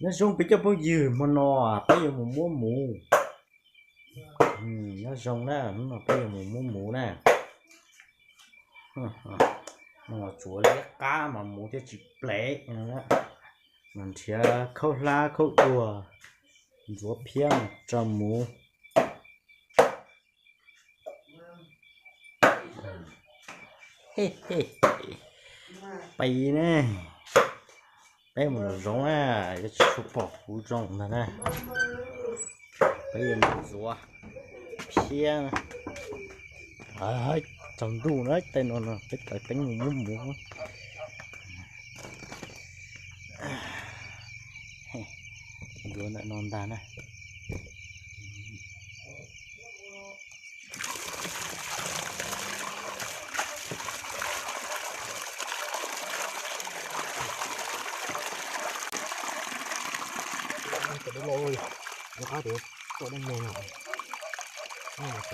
Nyob zoo peb cov phooj ywg, hmo no peb yuav mus muab muv. Nyob zoo na, hnub no peb yuav mus muab muv na. Tsuav liab qab mas muv thiaj tsis plev. Mas nrhiav khaub hlab khaub dua ntxuav phiab mus rau muv. Peb ne, peb mus lom zoov na, yuav tsis tshua pom kuv zoo ntag na. Peb yuav mus ntxuav phiab. Tsaus ntuj na, tej no no peb tawm teeb mus muab muv. Ntxuav ntawm no ntag na.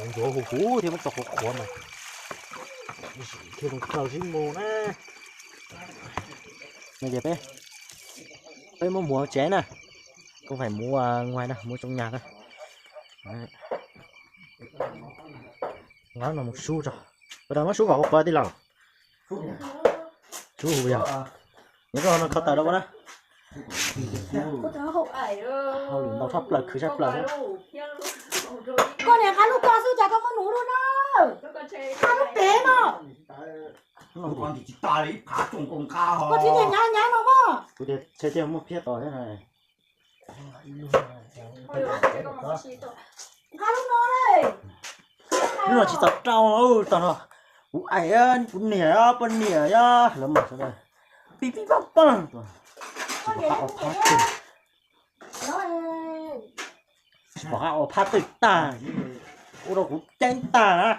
Ntxuav huv huv thiab muab tso qhuav qhuav mas thiaj zoo khaws zib mus na. Peb, peb muab muv tsev na, kuv fais muv nguaij na, muv tsoo nyag na. Nqa no mus sub tso. Ua tau muab sub kom qhuav qhuav tij laug. Sub huv yog. Nyob koj no kho taws rau ua na. Hauj lwm ntau tshaj plaws, khwv tshaj plaws. Koj niam qab lub ko xwb cas koj muab nuv lub na. Qab lub pem no. Koj tsis tias nyab nyab no mas. Kuv tias tshe thiaj muaj phiab tos thiab na. Nqa lub no na. Lub no tsis txaus rau, tau no. Kuv aim, kuv niam, poj niam, lawv mas pib pib pab pab. Tsis pom qab ua phab twg tag, ua rau kuv ceeb tag na.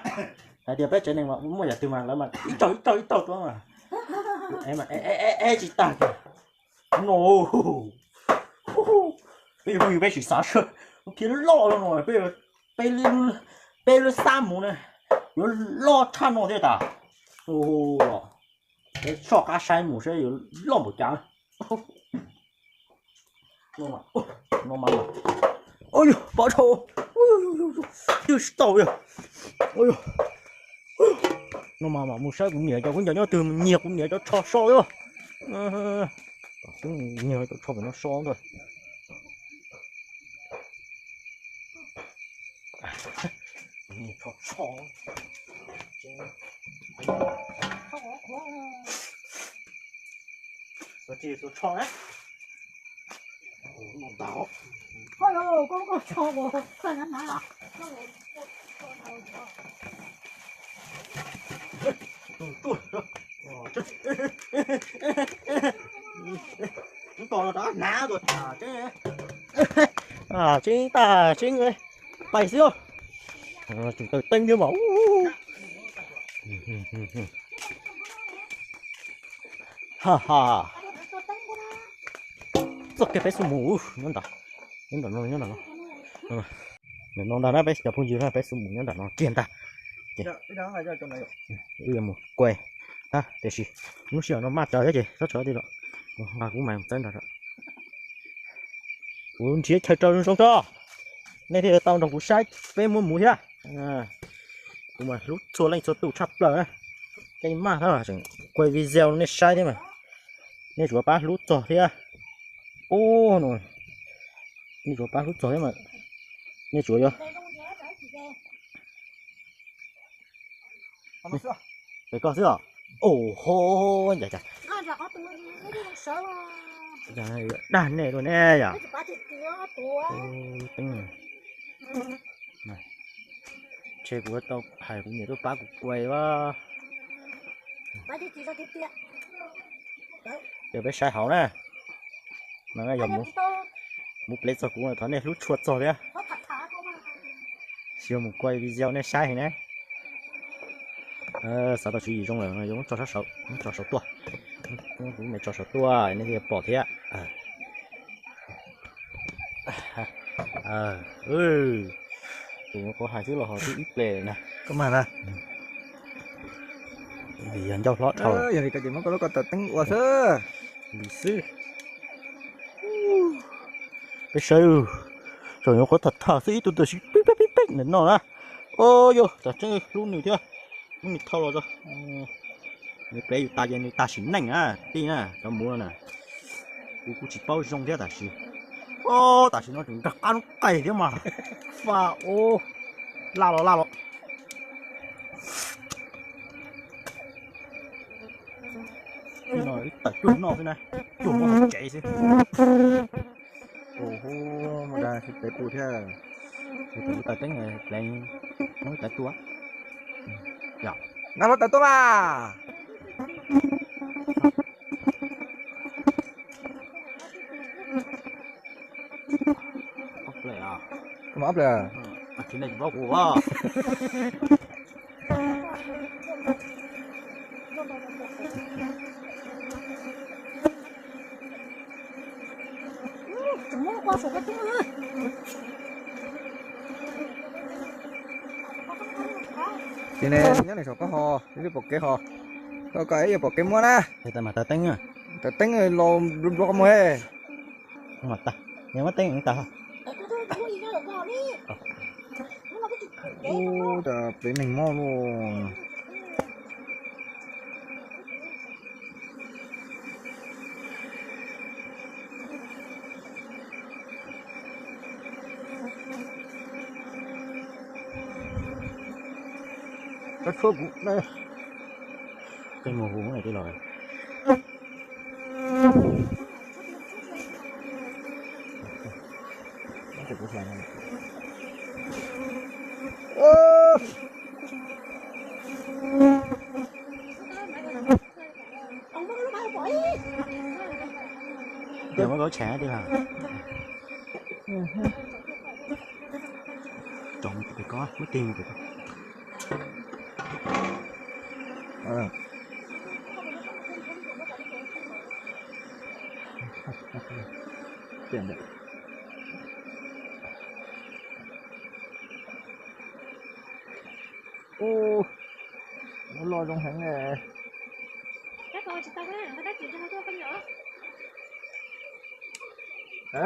Hais tias peb tsev neeg mas muaj yam twg mas lawv mas ib tsaug ib tsaug ib tsaug tuaj mas, es tsis tag. No, peb yuav peb sim xav seb, khiav loj no, peb lub xab mus na, yuav loj tshaj no thiab tas. Peb soj qab saib mus saib yuav loj npaum cas. No mas, pov dhau, twb tsis tau li. No mas mam mus saib kuv niam cov khaub ncaws nyob twg, nyiag kuv niam cov tsho so os. Nyiag cov tsho pem no so ntag. Kuv niam tsho so. Tsis tua tsho na. Tseeb tag tseeb, pais xwb. Tsum taw teeb thiab mas. Ha ha. Txoj kev peb xub mus nyob nram, nyob nram no, nyob nram no. Nram no ntag na, peb cov phooj ywg na, peb xub mus nyob nram no kiag ntag. Wb yuav mus kuaj na, tiam sis lub sij hawm no maj tsawv thiab ces txhob tsawv tiag los, nqa kuv mas txawb nrog. Kuv nrhiav chaw rau zoo zoo tso, nej thiaj tau nrog kuv saib peb muab mus thiab. Kuv mas hlub txhua leej txhua tus tshaj plaws na. Tej maj tab tseem kuaj video nej saib thiab mas, nej tsuas pab hlub txog thiab. Ub, no, nej tsuas pab hlub txog thiab mas, nej tsuas yuav. Pem koj xwb os. Ua ho, cas cas, dag nej luaj ne yom. Ntshe kuv tau hais kuv niam tuaj pab kuv kuaj as. Ces peb saib hauv na. No yog mus plev txog kuv thov nej hlub tshua txog thiab. Tsis yog mus kuaj video nej saib heev na. Xav tau tswv yim zoo lawm no yuav muab tso sab saud, muab tso saud tuaj. Kuv me tso saud tuaj nej thiaj pom thiab. Tus qhuav hais xwb los ho twb ib ple na. Koj mag na. Vim yog ncauj hlob dhau. Yog li ko ces muab koj lub ko taw teeb ua xwb. Li xwb. Peb saib, tseem yuav qhuav tham tham xwb ib tug tam sim pib peb pib peb ntawm no na. Ua yog tam tseeb hlub nws thiab, hlub nws thauj los tso. Nws plev yus tas ces nws tag sim neej na tij na, cov muv no na. Kuv kuj tsis paub zoo thiab tam sim. Tam sim no tseem nrog qab noob qes thiab mas. Fa, laj los laj los. Ib tawm cuag noj xwb na, cuag noj tsev xwb. Hu, hu, mus da sib peb pub thiab. Tus tawv teeb pleev muab tawv tua. Nqa hlo tawv tuaj mas. Ob plaws. Ces ne nyob nws saum koj ho, ib pom kev ho. Koj koj ib yam pom kev muab na. Tawv teeb los npluav npluav qhov muag. Muab teeb tas. Ub, tas plev neeg mog lauj. Koj tshuab kuv, koj mus hu mus tij los. Muab kaub tshee tij laug. Tsom pem ko, muab tig pem ko. Ub, loj zoo heev.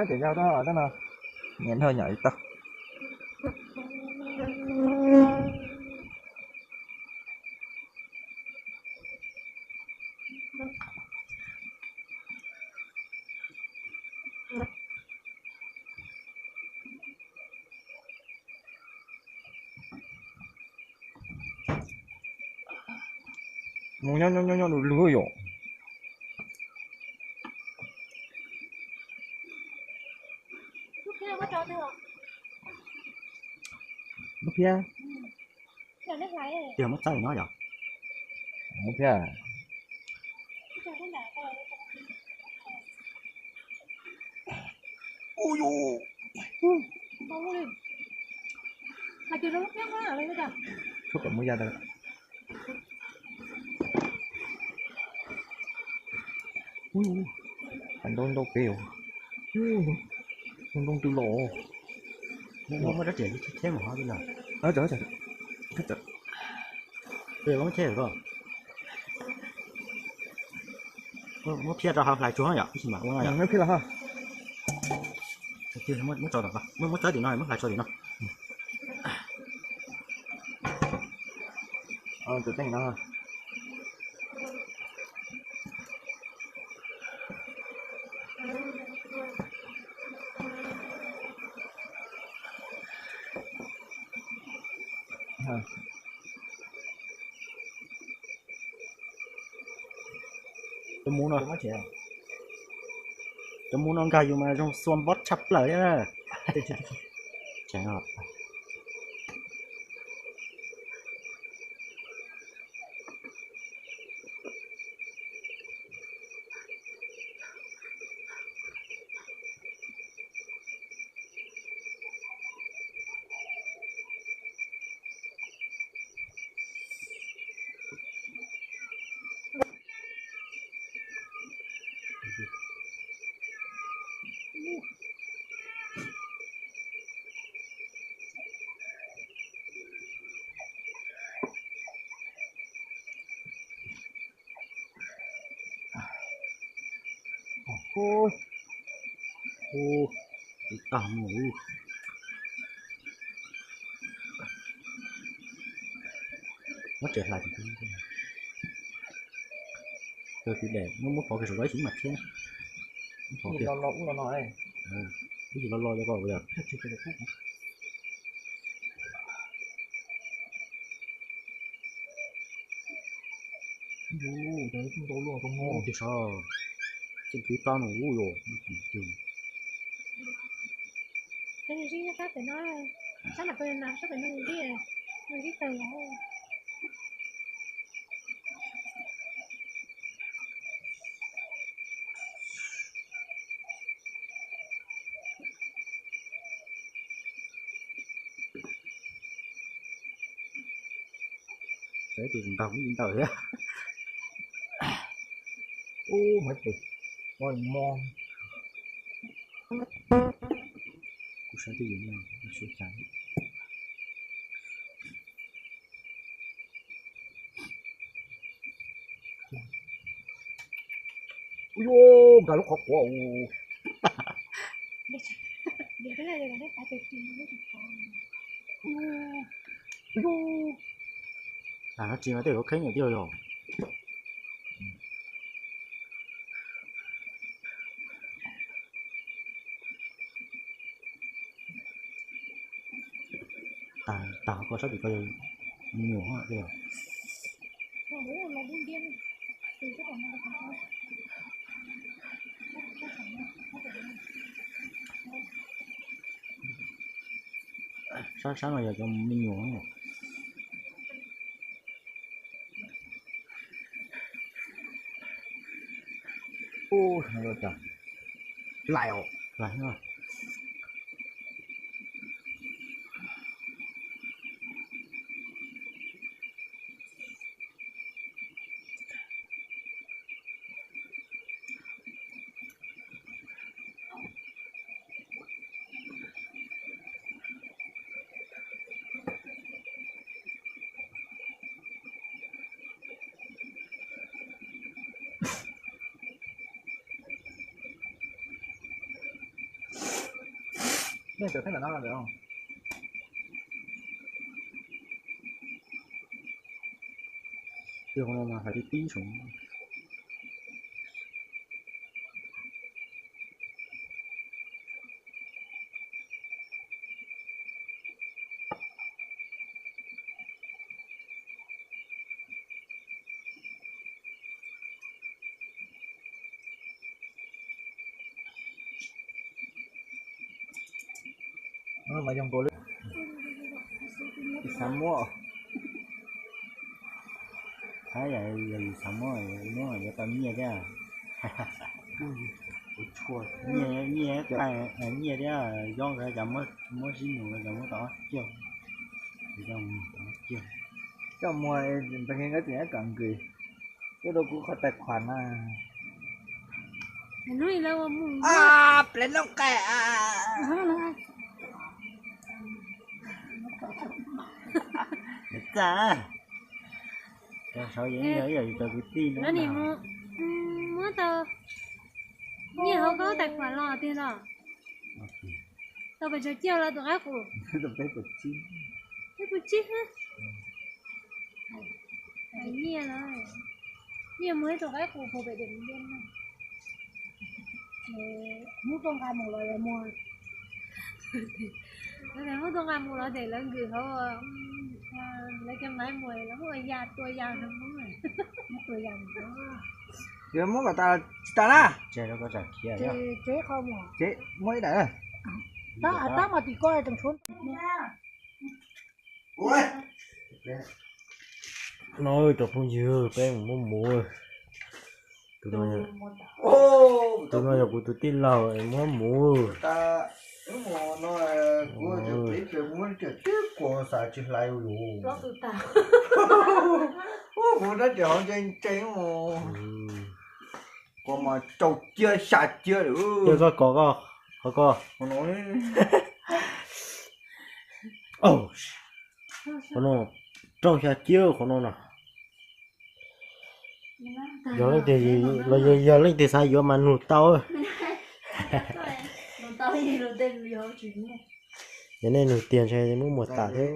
Tseem yog tau no, niam nrog nyom tsis tau. Mus nyob nyob nyob nyob lug lug yom. Lub phiab. Yog muab txawb no yom. Lub phiab. Ui, tshuab kom muab ya tas. Ui, ntau ntau pem. Ntau ntau twg los. Muab rab riam cheb mus hov. Muab phiab rau hauv hlais tsuag yom, ib sim mam ua no yom. Muab phiab los ho. Muab tso tom ko, muab txawb tim no, muab hlais tso tim no. Cov muv no, cov muv no nkag yus mas zoo xua npob tshaj plaws thiab na. Tag mus. Muab tsev hlais, tus daim muab muab pov kiag saum ib sim mas thiab. Muab pov kiag. Ib sim lo lo cov ko yog. Tig sov, tsis tau no ub yos. Sab pem no, sab pem no, sab pem no nws ntsib, nws ntsib tawg los. Tus ntawd kuj ntawd thiab. Ub, muaj ib tug mo mo. Kuv saib twj ywm no, sib cas. Ub yuv, nkag lub qhov quav. Ub yuv, no tsis mas tej lub kheeb nyuam tiag yog. Tag ko sab tim ko yog me nyuam tiag. Sab sab no yog cov me nyuam. Ub, lais os, lais. Nej cov theb ntawm no lawm. Twb hauv no mas hais tib tib saum. Xav muab, xav yog yus xav muab, muab yuav tau nyiaj thiab. Nyiaj, nyiaj thiab, zoo nkauj cas muab sib nug los cas muab tau ob cag. Coj mus, npes nkees koj tseem kam nkws, coj rau kuv qhov tais khuam na. Plev loo qais. Txaj, cov saud yeej yog ib yam li cov kwv tij no. Muab tau nyiaj hauv koj tais khuam los tiag los? Tau pes tsawg ciaj los tus qaib qus? Peb puas tsib, hais nyiaj los, nyiaj muag ib tug qaib qus puag pem tias Mus Npiab no. Muab tuaj nqa mus los yog muag, muab tuaj nqa mus los ces lawv nkws hauv, lawv cov maiv muag lawv muab ua ya tua ya no, muab tua ya mus. Yog muab kom tas tsis tas na. Tsev qho mus, muab ib daim. Tab mas tim ko tseem tshuav. No cov phooj ywg, peb mus muab mus. Tus no yog kuv tus tij laug, muab mus. Kuv tib kuv xav tsis hlais lus. Kuv rab riam hauv ntse ntse. Kuv mas rau ciab xya ciab lawm. Koj kov koj, qhov ko. Qhov no rau xya ciab qhov no na. Yog leej twg, los yog leej twg xav yuav mas nug tau. Yog nej nug tiag ntshe muab muag tas thiab.